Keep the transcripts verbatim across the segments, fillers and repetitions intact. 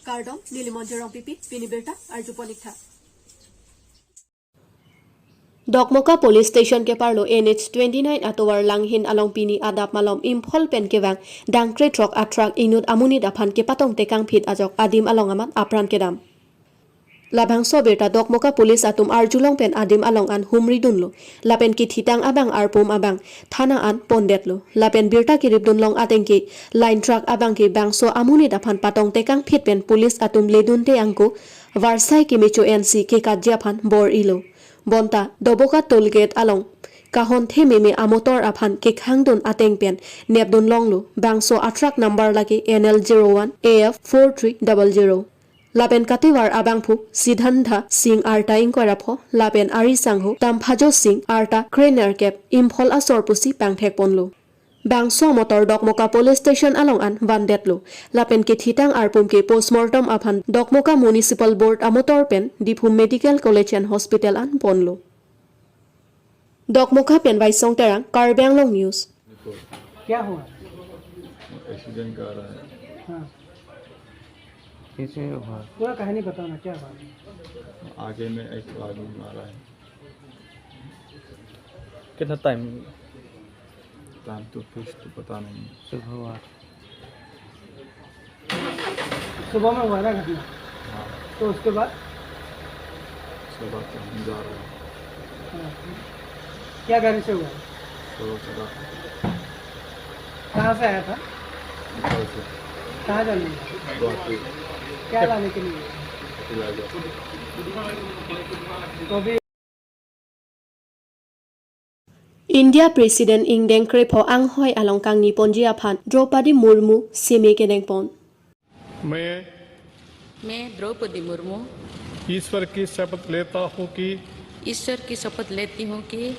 Kardom, neli Monjirong P P, pini birta arjupon ik tha. Dokmoka Police Station keparlo N H twenty-nine atovar langhin along pini adap malom Imphal pen kevang dangkre throk atruck inut amonit aphan kepatong tekangphit ajok adim along amat apran kedam. Labangso abirta Dokmoka Police atum arjulong pen adim along an humridunlo. Lapen kethitang abang arpum abang thana an pondetlo. Lapen birta keripdun long atengke line truck abangke bangso amonit aphan patong tekangphit pen police atum ledunde angko varsai kemecho ensi kekatji aphan bor-ilo. Bonta Doboka toll gate along kahonthe meme amotor aphan kekhangdun ateng pen nepdun longlo. Bangso atruck number lake N L zero one A F four three double zero. Lapen kativar abangphu Sidhanta Singh arta ingkoi ra pho, lapen ari sangho Tamphajo Singh arta krenerkep Imphal asor pusi pangthekponlo. Bangso amotor Dokmoka Police Station along an vandetlo. Lapen kethitang arpum ke postmortem aphan Dokmoka Municipal Board amotor pen Diphu Medical College and Hospital an ponlo. Dokmoka pen Vaisong Terang, Karbi Anglong News. क्या हुआ? एक्सीडेंट कर रहा है। हाँ। कैसे हुआ? पूरा कहानी बताओ ना, क्या हुआ? आगे में एक आदमी मारा है। कितना टाइम? टाइम तो फिक्स तो पता नहीं। सुबह हुआ। सुबह में हुआ ना घटना? हाँ। तो उसके बाद? उसके बाद तो हम जा रहे हैं। हाँ। क्या गाड़ी से हुआ? तो चला। कहाँ से आया था? नेपाल से। कहाँ जाने? गुवाहाटी। क्या लाने के लिए? इलाज। तो अभी India President ingdeng krepho anghoi along kangni ponji aphan Draupadi Murmu seme kedengpon. मैं मैं द्रौपदी मुर्मू ईश्वर की शपथ लेता हूँ कि ईश्वर की शपथ लेती हूँ कि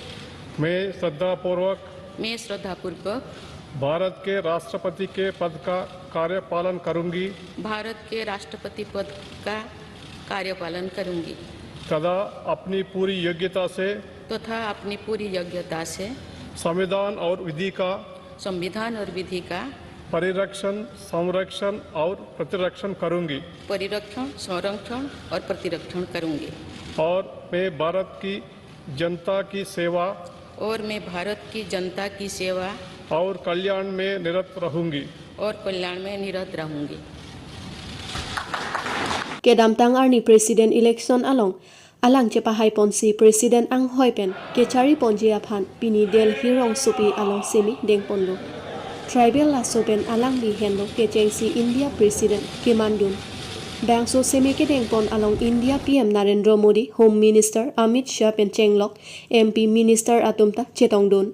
मैं श्रद्धापूर्वक मैं श्रद्धापूर्वक भारत के राष्ट्रपति के पद का कार्यपालन करूंगी भारत के राष्ट्रपति पद का कार्यपालन करूंगी तथा अपनी पूरी योग्यता से तथा अपनी पूरी योग्यता से संविधान और विधि का संविधान और विधि का परिरक्षण, संरक्षण और प्रतिरक्षण करूंगी। परिरक्षण, संरक्षण और प्रतिरक्षण करूंगी। और मैं भारत की जनता की सेवा और मैं भारत की जनता की सेवा और कल्याण में निरत रहूंगी। और कल्याण में निरत रहूंगी। Kedamtang arni President election along alang chepahaiponsi President anghoi pen kechariponji aphan pini Delhi rongsopi along seme dengponlo. Tribal laso pen alangli henlo kechengsi India President kemandun. Bangso seme kedengpon along India P M Narendra Modi, Home Minister Amit Shah pen chenglok M P minister atum ta chetongdun.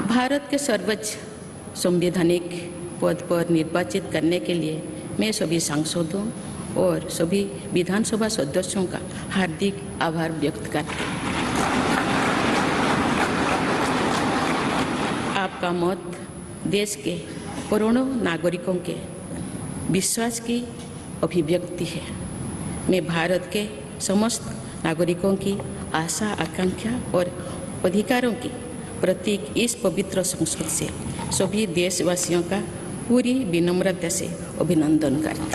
Bharat के सर्वोच्च संवैधानिक पद पर निर्वाचित करने के लिए मैं सभी सांसदों और सभी विधानसभा सदस्यों का हार्दिक आभार व्यक्त करती हूँ। आपका मत देश के करोड़ों नागरिकों के विश्वास की अभिव्यक्ति है। मैं भारत के समस्त नागरिकों की आशा, आकांक्षा और अधिकारों की प्रतीक इस पवित्र संसद से सभी देशवासियों का पूरी विनम्रता से अभिनंदन करती हूँ।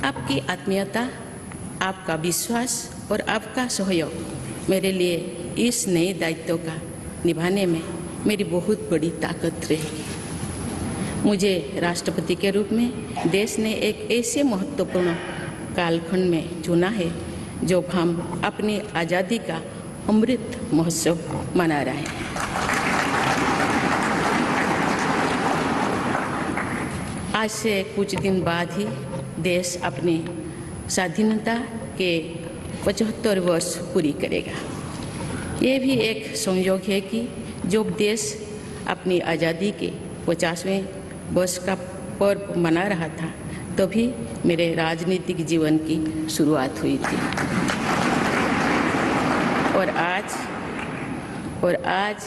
आपकी आत्मीयता, आपका विश्वास और आपका सहयोग मेरे लिए इस नए दायित्व का निभाने में मेरी बहुत बड़ी ताकत रहेगी। मुझे राष्ट्रपति के रूप में देश ने एक ऐसे महत्वपूर्ण कालखंड में चुना है, जब हम अपनी आज़ादी का अमृत महोत्सव मना रहे हैं। आज से कुछ दिन बाद ही देश अपनी स्वाधीनता के पचहत्तर वर्ष पूरी करेगा। ये भी एक संयोग है कि जब देश अपनी आज़ादी के पचासवें वर्ष का पर्व मना रहा था, तभी मेरे राजनीतिक जीवन की शुरुआत हुई थी। और आज, और आज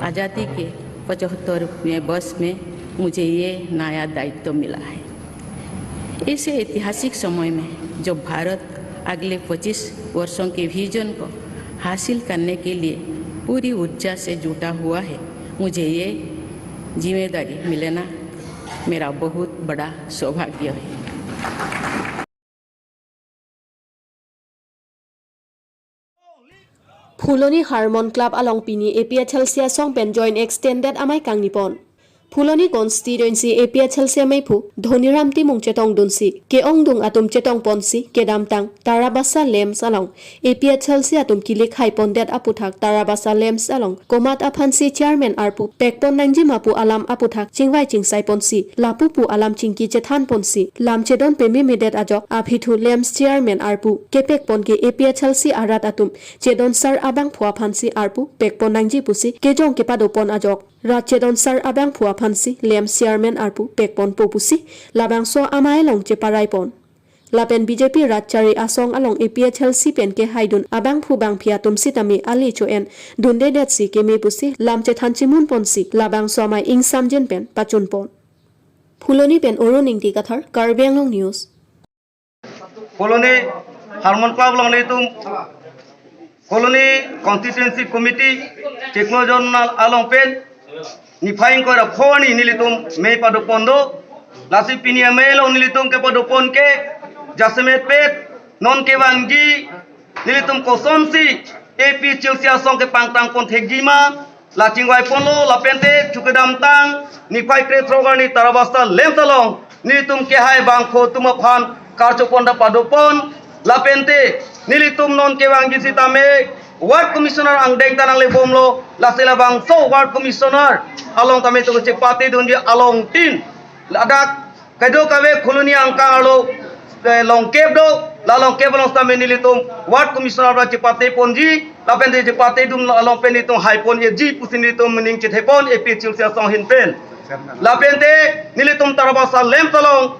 आज़ादी के पचहत्तरवें वर्ष में मुझे ये नया दायित्व मिला है। ऐसे ऐतिहासिक समय में जब भारत अगले पच्चीस वर्षों के विजन को हासिल करने के लिए पूरी ऊर्जा से जुटा हुआ है। मुझे ये जिम्मेदारी मिलना मेरा बहुत बड़ा सौभाग्य है। Phuloni Harmon Club along pini A P H L C asong pen joint extended amei kangni pon. Phuloni constituency A P H L C ameiphu Dhoniram Timung chetongdunsi ke-ongdung atum chetong ponsi kedamtang Tarabasa Lamps along A P H L C atum kilikhai pondet aputhak Tarabasa Lamps along komat aphansi chairman arpu pekpon nangjima pu alam aputhak chingvai chingsai ponsi lapu pu alam chingki chethan ponsi lam chedon pememedet ajok aphi thu Lamps chairman arpu kepekpon ke A P H L C arat atum chedonsar abangphu aphansi arpu pekpon nangji pusi kejong kepado pon ajok rat chedonsar abangphu aphansi Lamps chairman arpu pekponpo pusi labangso amei along cheparai pon. Lapen B J P rat chari asong along A P H L C pen kehaidun abangphu bangphi atum sitame ali cho-en dundedetsi keme pusi lam chethan chimun ponsi labangso amei ingsamjin pen pachun pon. Phuloni pen Arun Ingti Kathar, Karbi Anglong News. Phuloni Harmon Club along nelitum Phuloni Constituency Committee chiklo jon along pen niphai ingkoi ra pho arni nelitum mei pado pon do. Lasi pini amei along nelitum kepado pon ke jasemet pet non kevangji nelitum kosonsi A P H L C asong kepangtang pon thekji ma la chingvai ponlo, lapente chu kedamtang niphai krethrok arni Tarabasa Lamps along nelitum kehai bangphu atum aphan karcho pon ta pado pon, lapente nelitum non kevangji sitame ward commissioner angdeng ta nanglebomlo, lasi labangso ward commissioner along tame to chepatedunji along tin ladak kadokave Phuloni angkang arlo, eh, Longkep do, la Longkep along sitame nelitum ward commissioner ra chepate ponji, lapente chepatedun along pen nelitum hai pon-eji pusi nelitum ning chethe pon A P H L C asong ahin pen. Lapente nelitum Tarabasa Lamps along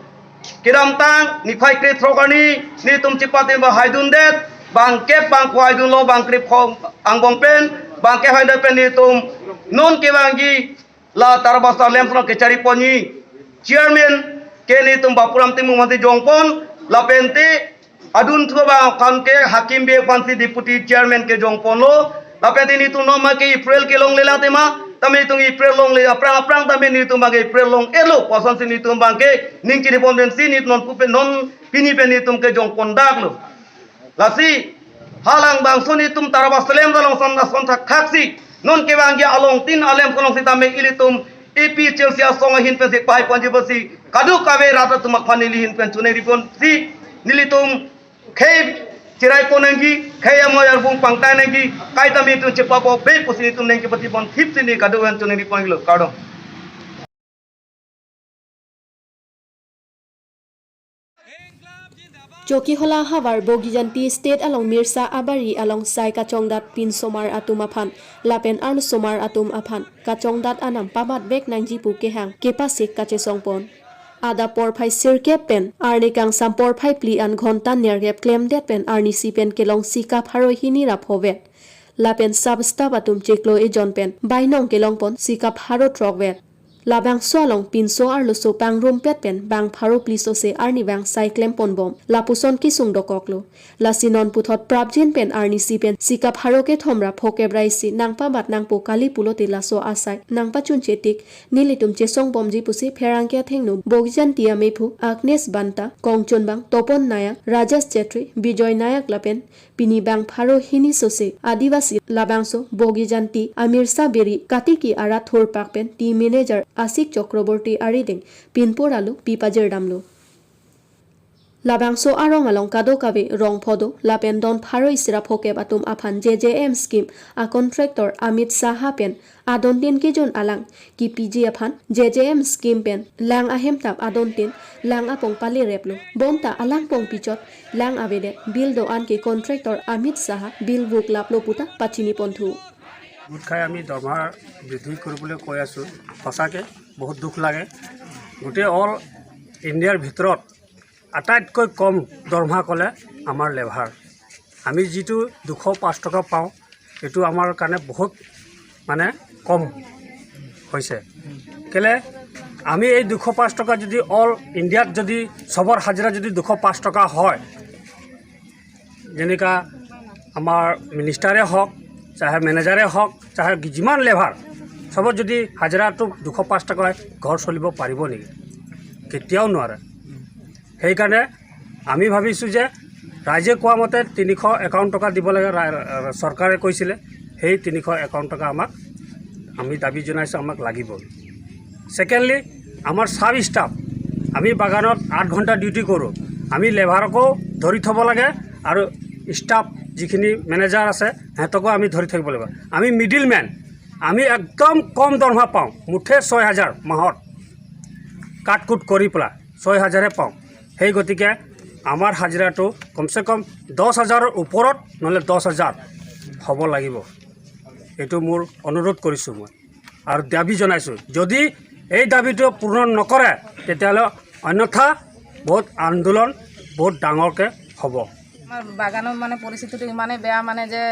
kedamtang niphai krethrok arni nelitum chepate ba haidundet, bangkep bangphu haidunlo, bangkrepho angbong pen, bangkep haidundet pen nelitum non kevangji la Tarabasa Lamps along kechari ponji chairman ke nelitum Bapuram Timung aphansi jong pon, lapente adunthu abang aphan ke Hakim Bey aphansi deputy chairman kejong ponlo, lapente nelitum non ma ke April kelongle lang tema, tame nelitum April longle aphrang aphrang tame nelitum abang ke April long-etlo, kosonsi nelitum abang ke ning chethe pon pensi nelitum non pupen non pini pen nelitum kejong pon daklo. Lasi halabangso nelitum Tarabasa Lamps along son ason thakthak si non kevangji along tin alem kolong sitame ilitum A P H L C asong ahin pensi pahai ponji pusi kadokave rat atum aphan neli ahin pen choningri ponsi nelitum khei cherai pon nangji, khei amoi arbung pangtai nangji, kaita nelitum chepapo be pusi nelitum neng kepati pon thipsi neli kadokave choningri ponlo, kardom. Chokihola havar Bogijanti Estate along Mirsa abari along sai kachongdat pinsomar atum aphan lapen arlosomar atum aphan kachongdat anam pamat vek nangji pu kehang kepasik kachesong pon. Adap porphai sirkep pen arni kangsam porphai phli an ghonta nerkep klemdet pen arnisi pen kelong sika pharo hini ra pho vet. Lapen sub staff atum chiklo ejon pen bainong kelong pon sika pharo throk vet. Labangso along pinso arloso pangrumpet pen bang pharo phli sose arnivang sai klem pon bom lapuson kesung dokoklo. Lasi non puthot prapjin pen arnisi pen sika pharo kethom ra phokep ra isi nangpabat nangpo kali pulote laso asai nangpachunche tik nelitum chesong bomji pusi pherangke athengno Bogijanti amephu Agnes Banta, kongchunbang Topon Nayak, Rajesh Chetri, Bijoy Nayak lapen pini bang pharo hini sose Adivasi labangso Bogijanti amirsa beri katiki arat thurpak pen team manager Asik Chakraborty arideng pinpur alu pipajirdamlo. Labangso arong along kadokave rong pho do lapen don pharo isi ra phokep atum aphan J J M scheme a contractor Amit Saha pen adon tin kejun alang kipiji aphan J J M scheme pen lang ahemtap adon tin lang apong pali replo. Bonta alang pong pichot lang avedet bill do-an ke contractor Amit Saha bill vuklaplo puta pachini ponthu. Goat খাই আমি দৰমহা বৃদ্ধি কৰিবলৈ কৈ আছোঁ। সঁচাকৈ বহুত দুখ লাগে। গোটেই অল ইণ্ডিয়াৰ ভিতৰত আটাইতকৈ কম দৰমহা ক'লে আমাৰ লেবাৰ। আমি যিটো দুশ পাঁচ টকা পাওঁ, এইটো আমাৰ কাৰণে বহুত মানে কম হৈছে। কেলে আমি এই দুশ পাঁচ টকা যদি অল ইণ্ডিয়াত যদি চবৰ হাজিৰা যদি দুশ পাঁচ টকা হয়, যেনেকা আমাৰ মিনিষ্টাৰে হওক, চাহে মেনেজাৰে হওক, চাহে যিমান লেবাৰ, চবত যদি হাজিৰাটো দুশ পাঁচ টকা হয়, ঘৰ চলিব পাৰিব নেকি? কেতিয়াও নোৱাৰে। সেইকাৰণে আমি ভাবিছোঁ যে ৰাইজে কোৱা মতে তিনিশ একাৱন্ন টকা দিব লাগে, ৰা-, চৰকাৰে কৈছিলে, সেই তিনিশ একাৱন্ন টকা আমাক, আমি দাবী জনাইছোঁ, আমাক লাগিবই। ছেকেণ্ডলি, আমাৰ চাব ষ্টাফ, আমি বাগানত আঠ ঘণ্টা ডিউটি কৰোঁ, আমি লেবাৰকো ধৰি থ'ব লাগে আৰু ষ্টাফ যিখিনি মেনেজাৰ আছে সিহঁতকো আমি ধৰি থাকিব লাগিব। আমি মিডিল মেন, আমি একদম কম দৰমহা পাওঁ, মুঠে ছয় হাজাৰ মাহত কাট কুট কৰি পেলাই ছয় হাজাৰহে পাওঁ। সেই গতিকে আমাৰ হাজিৰাটো কমচে কম দহ হাজাৰৰ ওপৰত, নহ'লে দহ হাজাৰ হ'ব লাগিব। এইটো মোৰ অনুৰোধ কৰিছোঁ মই আৰু দাবী জনাইছোঁ। যদি এই দাবীটো পূৰণ নকৰে, তেতিয়াহ'লে অন্যথা বহুত আন্দোলন বহুত ডাঙৰকৈ হ'ব। আমাৰ বাগানৰ মানে পৰিস্থিতিটো ইমানেই বেয়া, মানে যে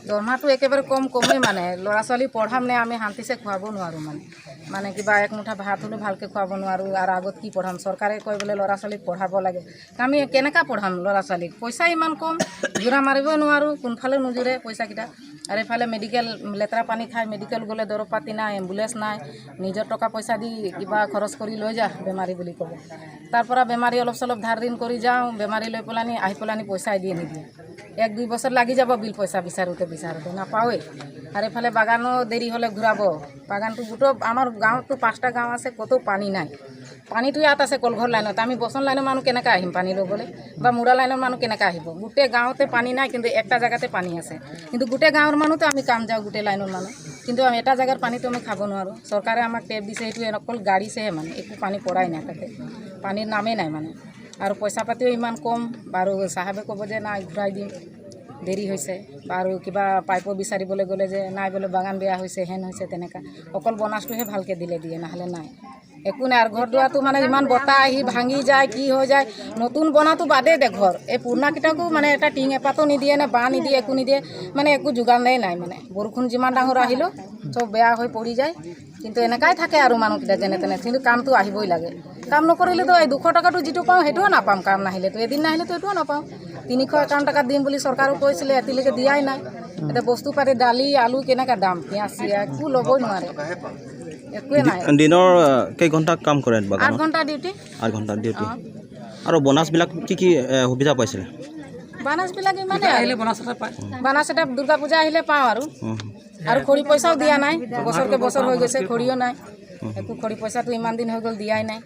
দৰমহাটো একেবাৰে কম কমেই, মানে ল'ৰা ছোৱালী পঢ়াম নে আমি শান্তিছে খুৱাব নোৱাৰোঁ, মানে মানে কিবা এক মুঠা ভাত হ'লেও ভালকৈ খুৱাব নোৱাৰোঁ। আৰু আগত কি পঢ়াম, চৰকাৰে কয় বোলে ল'ৰা ছোৱালীক পঢ়াব লাগে, আমি কেনেকা পঢ়াম ল'ৰা ছোৱালীক? পইচা ইমান কম, জোৰা মাৰিবই নোৱাৰোঁ, কোনফালে নোজোৰে পইচাকেইটা। আৰু এইফালে মেডিকেল, লেতেৰা পানী খাই মেডিকেল গ'লে দৰৱ পাতি নাই, এম্বুলেন্স নাই, নিজৰ টকা পইচা দি কিবা খৰচ কৰি লৈ যা বেমাৰী বুলি ক'ব। তাৰ পৰা বেমাৰী অলপ চলপ ধাৰ ঋণ কৰি যাওঁ, বেমাৰী লৈ পেলানি আহি পেলানি পইচাই দিয়ে নিদিয়ে। এক দুই বছৰ লাগি যাব বিল পইচা বিচাৰোঁতে বিচাৰোঁতে, নাপাওঁৱেই। আৰু এইফালে বাগানো দেৰি হ'লে ঘূৰাব। বাগানটো গোটেই আমাৰ গাঁৱতো পাঁচটা গাঁও আছে, ক'তো পানী নাই। পানীটো ইয়াত আছে কলঘৰ লাইনত, আমি বচন লাইনৰ মানুহ কেনেকৈ আহিম পানী ল'বলৈ বা মুৰা লাইনৰ মানুহ কেনেকৈ আহিব? গোটেই গাঁৱতে পানী নাই, কিন্তু একটা জেগাতে পানী আছে। কিন্তু গোটেই গাঁৱৰ মানুহতো আমি কাম যাওঁ, গোটেই লাইনৰ মানুহ, কিন্তু আমি এটা জেগাৰ পানীটো আমি খাব নোৱাৰোঁ। চৰকাৰে আমাক টেপ দিছে, সেইটো অকল গাড়ীছেহে, মানে একো পানী পৰাই নাই তাতে, পানীৰ নামেই নাই মানে। আৰু পইচা পাতিও ইমান কম, বাৰু চাহাবে ক'ব যে নাই ঘূৰাই দিম, দেৰি হৈছে, বাৰু কিবা পাইপো বিচাৰিবলৈ গ'লে যে নাই বোলে বাগান বেয়া হৈছে, হেন হৈছে, তেনেকা। অকল বনাছটোহে ভালকৈ দিলে দিয়ে, নহ'লে নাই, একো নাই। আৰু ঘৰ দুৱাৰটো মানে ইমান বতাহ আহি ভাঙি যায়, কি হৈ যায়, নতুন বনাটো বাদেই দে ঘৰ, এই পুৰণাকেইটাকো মানে এটা টিং এপাতো নিদিয়ে, নে বাঁহ নিদিয়ে, একো নিদিয়ে, মানে একো যোগানেই নাই। মানে বৰষুণ যিমান ডাঙৰ আহিলেও চব বেয়া হৈ পৰি যায়। কিন্তু এনেকাই থাকে আৰু মানুহকেইটা যেনে তেনে, কিন্তু কামটো আহিবই লাগে। কাম নকৰিলেতো এই দুশ টকাটো যিটো পাওঁ সেইটোও নাপাম, কাম নাহিলেতো, এদিন নাহিলেতো এইটোও নাপাওঁ। তিনিশ একাৱন্ন টকা দিম বুলি চৰকাৰে কৈছিলে, এতিয়ালৈকে দিয়াই নাই। এতিয়া বস্তু পাতি দালি আলু কেনেকা দাম, পিঁয়াজ চিয়াজ একো ল'বই নোৱাৰে, একোৱে নাই। দি- দিনৰ আহ, কেই ঘণ্টা কাম কৰে আঠ বাগানত? ঘণ্টা ডিউটি। আঠ ঘণ্টা ডিউটি। অ। আৰু বনাছবিলাক কি কি এ, সুবিধা পাইছিলে? বনাছবিলাক ইমানেই আৰু। আহিলে বনাছ এটা পায়। বনাছ এটা দুৰ্গা পূজা আহিলে পাওঁ আৰু। উম। আৰু খৰি পইচাও দিয়া নাই, বছৰকে বছৰ হৈ গৈছে, খৰিও নাই, একো খৰি পইচাটো ইমান দিন হৈ গ'ল দিয়াই নাই।